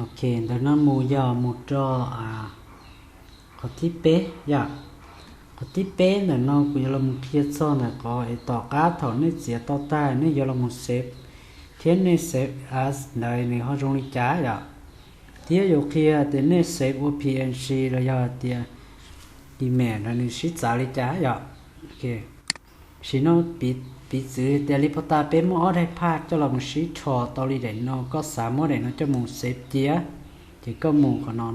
Ok, ntawm no mus yog mus rau qhov thib peb yom. Qhov thib peb ntawm no kuv yuav los mus qhia txog ntawm qhov es tom qab thaum nej txiav tau tag nej yuav los mus save thiab nej save as ntawd nws ho zoo li cas yom. Thiab yuav qhia tias nej save ua P N G los yog tias email ntawd nws sib txawv li cas yom. Sim no piv txwv tias li pov tas peb muab ob daim phaj coj los mus sib rho tau li daim no, koj xav muab daim no coj mus save cia, ces koj mus qhov no,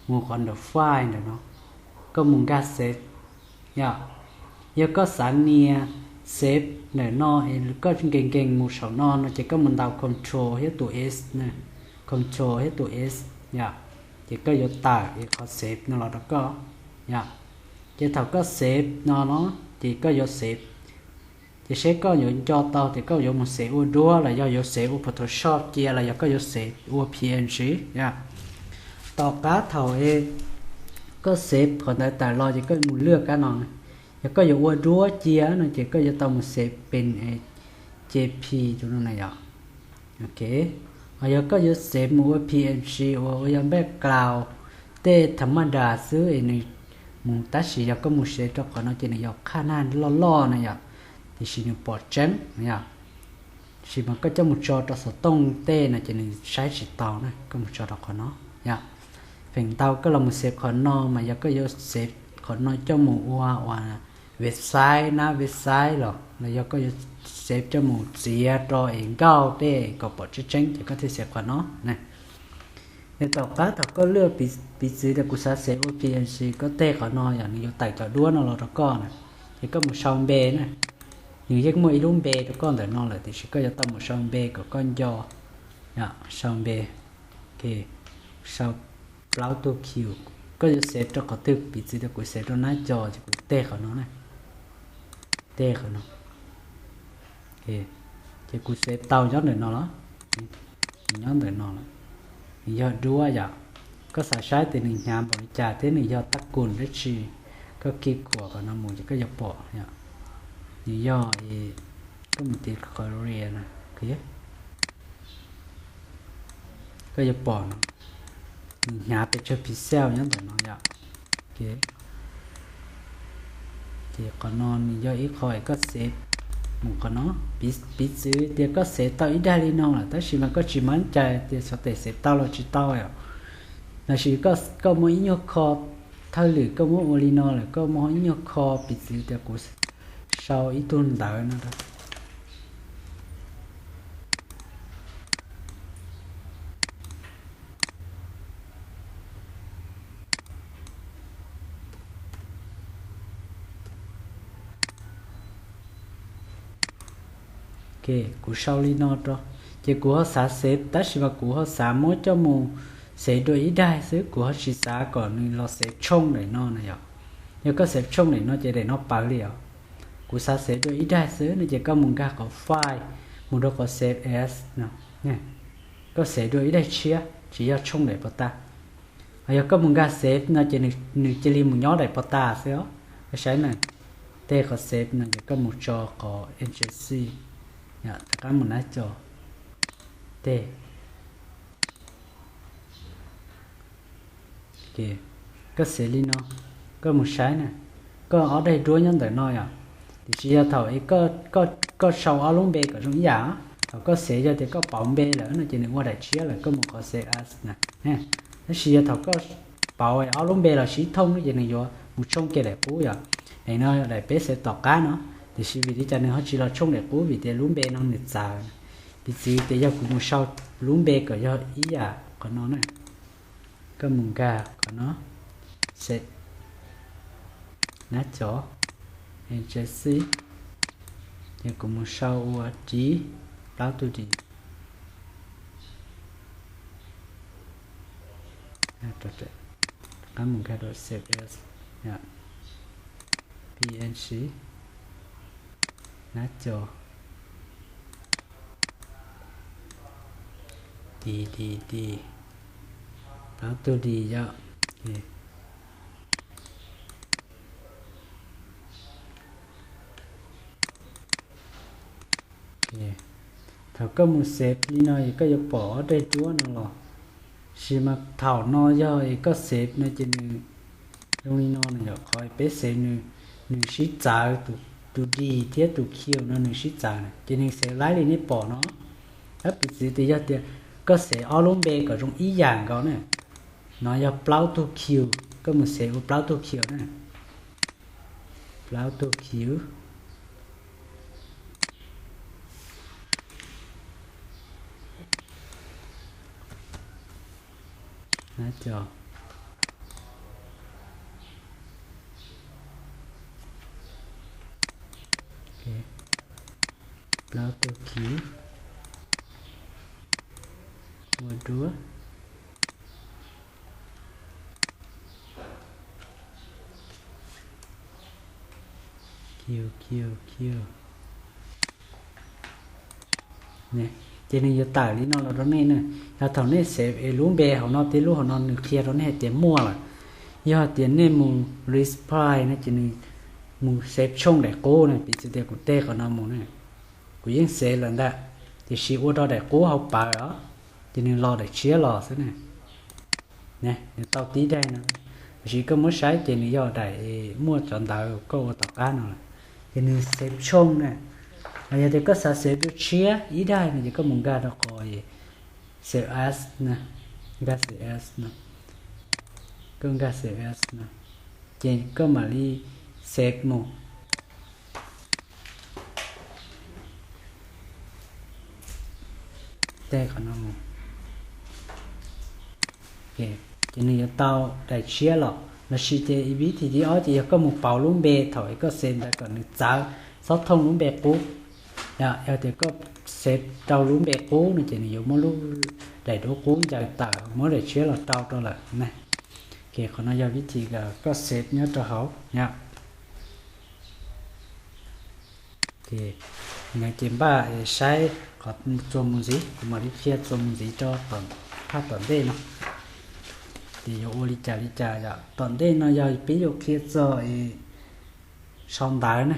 mus qhov ntawm file ntawm no, koj mus nkag save yom. Yog koj xav nias save ntawm no es koj nkees nkees mus saum no no ces koj mus ntaus control thiab tus S, control thiab tus S yom, ces koj yuav tawm es qhov save no los rau koj yom. Ces thaum koj save no no ces koj yuav save, ces seb koj yuav nco tau tias koj yuav mus save ua duab los yog yuav save ua Photoshop cia los yog koj yuav save ua P N G yom. Tom qab thaum es koj save qhov ntawd tawm los ces koj mus lwaj kab no, yog koj yuav ua duab cia no ces koj yuav tau mus save pem JPEG no na yom. Ok, ho yog koj yuav save mus ua P N G uas ua yog background tej tha maj das xwb es nws mus, tab sis yog koj mus save rau qhov no ces nws yog qhab nag loj loj na yom, tiam sis nws pom tseeb na yom. Sis mas koj coj mus tso rau xov tooj tej no ces nws saib tsis tau na, koj mus tso rau qhov no yom. Feem ntau koj los mus save qhov no mas yog koj yuav save qhov no coj mus ua uas website na, website los los yog koj yuav save coj mus txiav rau es nkauj tej kom pom tseeb tseeb ces koj thiaj save qhov no na. Yog tom qab thaum koj lwaj, piv txwv tias kuv xav save ua P N G, koj teg qhov no yog nws yuav tawm cov duab no los rau koj na. Ces koj mus sau npe na, nws yeej muaj ib lub npe rau koj ntawm no lawm tiam sis koj yuav tau mus sau npe kom koj nco. Sau npe, sau plaub tug Q. Koj yuav save rau qhov twg, piv txwv tias kuv save rau nab co ces kuv teg qhov no na, teg qhov no. Ces kuv save tau nyob ntawm no los, nws nyob ntawm no lawm. Nws yog duab yom, koj xav saib tias nws hnyav npaum li cas thiab nws yog tab kus dab tsi, koj kij khuam qhov no mus ces koj yuav pom. Nws yog, koj mus tiv Korea no, koj yuav pom no, nws hnyav pes tsawg pixel nyob ntawm no yom. Ces qhov no nws yog ib qho es koj save mus qhov no. Piv txwv tias koj save tau ib daim li no lawm tab sis mas koj tsis mab cai tias xyov tes save tau los tsis tau os. Los sis koj muaj ib nyuag kho thawj lwm koj muab ua li no lawm, koj muaj ib nyuag kho, piv txwv tias kuv sau ib tug ntawv no rau. Kuv sau li no rau, ces kuv ho xav save tab sis mas kuv ho xav muab coj mus save dua ib daim xwb, kuv ho tsis xav kom nws los save tshooj daim no na yom. Yog koj save tshooj daim no ces daim no pawv li os. Kuv xav save dua ib daim xwb no ces koj mus nkag qhov file, mus rau qhov save as no, koj save dua ib daim tshiab tsis yog tshooj daim pov tas. Ho yog koj mus nkag save no ces nws cia li mus nyob daim pov tas xwb os. Koj saib na, teg qhov save no ces koj mus tso qhov agency, rov qab mus nab co, teg. Koj save li no, koj mus saib na, koj ob daim duab nyob ntawm no yom. Tiam sis yog thaum koj sau ob lub npe kom zoo ib yam, thaum koj save yog tias koj pauv npe lawm no ces nws ua daim tshiab lawm, koj mus qhov save as na. Tab sis yog thaum koj pauv ob lub npe los sib thooj no ces nws yuav mus tshooj kiag daim qub yom. Daim no daim peb save tom qab no, tiam sis vim li cas nws ho tsis los tshooj daim qub, vim tias lub npe no nws txawv. Piv txwv tias yog kuv mus sau lub npe kom yog ib yam qhov no na, koj mus nkag qhov no, save, nab co, agency, ces kuv mus sau ua Ris, plaub tug Ris. Rov qab mus nkag rau save as, P N G, nab co, Ris, Ris, Ris, plaub tug Ris yom. Thaum koj mus save li no es koj yuav pom ob daim duab no los, Tab sis mas thaum no yog es koj xev no ces nws zoo li no, nws yog qhov peb xev nws, nws sib txawv, tus D thiab tus Q no nws sib txawv na, ces nws xev laib li nej pom no. Tab piv txwv tias yog tias koj xev ob lub npe kom zoo ib yam nkaus na, no yog plaub tug Q, koj mus xev ua plaub tug Q na, plaub tug Q. Plaub tug Q ua dua. Q, Q, Q. Ces nws yuav tawm li no los rau nej na. Yog thaum nej xev es lub npe hauv no thiab lub hauv no nws qhia rau nej hais tias muaj lawm, yog tias nej mus reply no ces nws mus xev tshooj daim qub na, piv txwv tias kuv tej qhov no mus na, kuv yeej xev lawm ntag, tiam sis ua rau daim qub hauv pawg os, ces nws los daim tshiab los xwb na. Nws tau tib daim no, tiam sis koj muab saib ces nws yog daim muaj cov ntawv koj ua tom qab no lawm, ces nws xev tshooj na. Yog tias koj xav xev dua tshiab ib daim no ces koj mus nkag rau qhov xev as na, nkag xev as no, koj nkag xev as no, ces koj mam li xev mus. Tej qhov no mus, ces nws yuav tau daim tshiab los, los sis ces vib thim thib ob ces yog koj mus pauv lub npe thaum koj xev ntawd kom nws txawv, txhob thooj lub npe qub. Yog tias koj xev rau lub npe qub no ces nws yuav muab lub daim duab qub ncaws tawm, muab daim tshiab los rau rau lawm na. Ces qhov no yog vib thim koj xev nyob rau hauv. Ces npaj saib qhov txuas mus ntxiv, kuv mam li qhia txuas mus ntxiv rau phaj tom ntej no. Ces yuav ua li cas li cas yom? Tom ntej no yog peb yuav qhia txog sau ntawv na.